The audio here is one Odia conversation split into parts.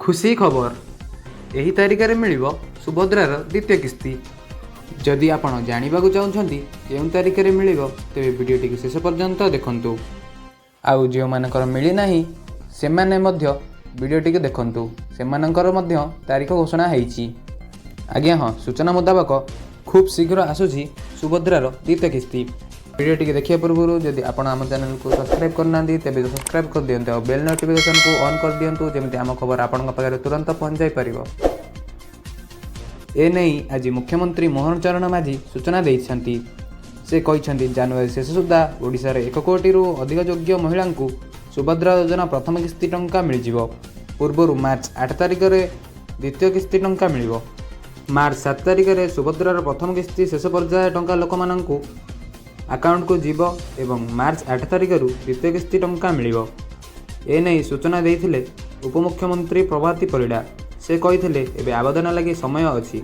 ଖୁସି ଖବର, ଏହି ତାରିଖରେ ମିଳିବ ସୁଭଦ୍ରାର ଦ୍ୱିତୀୟ କିସ୍ତି। ଯଦି ଆପଣ ଜାଣିବାକୁ ଚାହୁଁଛନ୍ତି କେଉଁ ତାରିଖରେ ମିଳିବ, ତେବେ ଭିଡ଼ିଓଟିକୁ ଶେଷ ପର୍ଯ୍ୟନ୍ତ ଦେଖନ୍ତୁ। ଆଉ ଯେଉଁମାନଙ୍କର ମିଳିନାହିଁ, ସେମାନେ ମଧ୍ୟ ଭିଡ଼ିଓଟିକୁ ଦେଖନ୍ତୁ। ସେମାନଙ୍କର ମଧ୍ୟ ତାରିଖ ଘୋଷଣା ହେଇଛି। ଆଜ୍ଞା ହଁ, ସୂଚନା ମୁତାବକ ଖୁବ୍ ଶୀଘ୍ର ଆସୁଛି ସୁଭଦ୍ରାର ଦ୍ୱିତୀୟ କିସ୍ତି। ଭିଡ଼ିଓଟିକୁ ଦେଖିବା ପୂର୍ବରୁ ଯଦି ଆପଣ ଆମ ଚ୍ୟାନେଲକୁ ସବସ୍କ୍ରାଇବ୍ କରିନାହାନ୍ତି, ତେବେ ସବସ୍କ୍ରାଇବ୍ କରିଦିଅନ୍ତୁ ଆଉ ବେଲ୍ ନୋଟିଫିକେସନକୁ ଅନ୍ କରିଦିଅନ୍ତୁ, ଯେମିତି ଆମ ଖବର ଆପଣଙ୍କ ପାଖରେ ତୁରନ୍ତ ପହଞ୍ଚାଇ ପାରିବ। ଏନେଇ ଆଜି ମୁଖ୍ୟମନ୍ତ୍ରୀ ମୋହନ ଚରଣ ମାଝୀ ସୂଚନା ଦେଇଛନ୍ତି। ସେ କହିଛନ୍ତି, ଜାନୁଆରୀ ଶେଷ ସୁଦ୍ଧା ଓଡ଼ିଶାରେ 1 କୋଟିରୁ ଅଧିକ ଯୋଗ୍ୟ ମହିଳାଙ୍କୁ ସୁଭଦ୍ରା ଯୋଜନା ପ୍ରଥମ କିସ୍ତି ଟଙ୍କା ମିଳିଯିବ। ପୂର୍ବରୁ ମାର୍ଚ୍ଚ 8 ତାରିଖରେ ଦ୍ୱିତୀୟ କିସ୍ତି ଟଙ୍କା ମିଳିବ। ମାର୍ଚ୍ଚ 7 ତାରିଖରେ ସୁଭଦ୍ରାର ପ୍ରଥମ କିସ୍ତି ଶେଷ ପର୍ଯ୍ୟାୟ ଟଙ୍କା ଲୋକମାନଙ୍କୁ ଆକାଉଣ୍ଟକୁ ଯିବ ଏବଂ ମାର୍ଚ୍ଚ 8 ତାରିଖରୁ ଦ୍ୱିତୀୟ କିସ୍ତି ଟଙ୍କା ମିଳିବ। ଏନେଇ ସୂଚନା ଦେଇଥିଲେ ଉପମୁଖ୍ୟମନ୍ତ୍ରୀ ପ୍ରଭାତୀ ପରିଡ଼ା। ସେ କହିଥିଲେ, ଏବେ ଆବେଦନ ଲାଗି ସମୟ ଅଛି,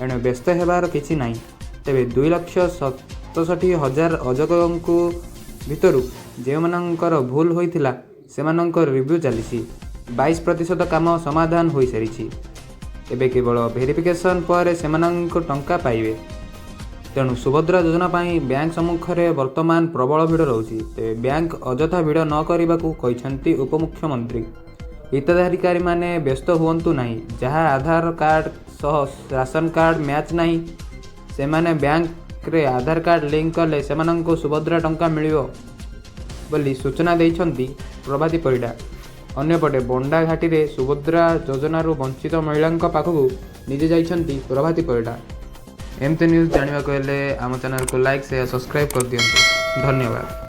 ଏଣୁ ବ୍ୟସ୍ତ ହେବାର କିଛି ନାହିଁ। ତେବେ 2,67,000 ଅଯୋଗ୍ୟଙ୍କ ଭିତରୁ ଯେଉଁମାନଙ୍କର ଭୁଲ ହୋଇଥିଲା, ସେମାନଙ୍କର ରିଭ୍ୟୁ ଚାଲିଛି। 22% କାମ ସମାଧାନ ହୋଇସାରିଛି। ଏବେ କେବଳ ଭେରିଫିକେସନ୍ ପରେ ସେମାନଙ୍କୁ ଟଙ୍କା ପାଇବେ। ତେଣୁ ସୁଭଦ୍ରା ଯୋଜନା ପାଇଁ ବ୍ୟାଙ୍କ ସମ୍ମୁଖରେ ବର୍ତ୍ତମାନ ପ୍ରବଳ ଭିଡ଼ ରହୁଛି। ତେବେ ବ୍ୟାଙ୍କ ଅଯଥା ଭିଡ଼ ନ କରିବାକୁ କହିଛନ୍ତି ଉପମୁଖ୍ୟମନ୍ତ୍ରୀ। ହିତାଧିକାରୀମାନେ ବ୍ୟସ୍ତ ହୁଅନ୍ତୁ ନାହିଁ। ଯାହା ଆଧାର କାର୍ଡ଼ ସହ ରାସନ କାର୍ଡ଼ ମ୍ୟାଚ୍ ନାହିଁ, ସେମାନେ ବ୍ୟାଙ୍କରେ ଆଧାର କାର୍ଡ଼ ଲିଙ୍କ କଲେ ସେମାନଙ୍କୁ ସୁଭଦ୍ରା ଟଙ୍କା ମିଳିବ ବୋଲି ସୂଚନା ଦେଇଛନ୍ତି ପ୍ରଭାତୀ ପରିଡ଼ା। ଅନ୍ୟପଟେ ବଣ୍ଡା ଘାଟିରେ ସୁଭଦ୍ରା ଯୋଜନାରୁ ବଞ୍ଚିତ ମହିଳାଙ୍କ ପାଖକୁ ନିଜେ ଯାଇଛନ୍ତି ପ୍ରଭାତୀ ପରିଡ଼ା। ଏମିତି ନ୍ୟୁଜ୍ ଜାଣିବାକୁ ହେଲେ ଆମ ଚ୍ୟାନେଲକୁ ଲାଇକ୍, ସେୟାର, ସବସ୍କ୍ରାଇବ୍ କରିଦିଅନ୍ତୁ। ଧନ୍ୟବାଦ।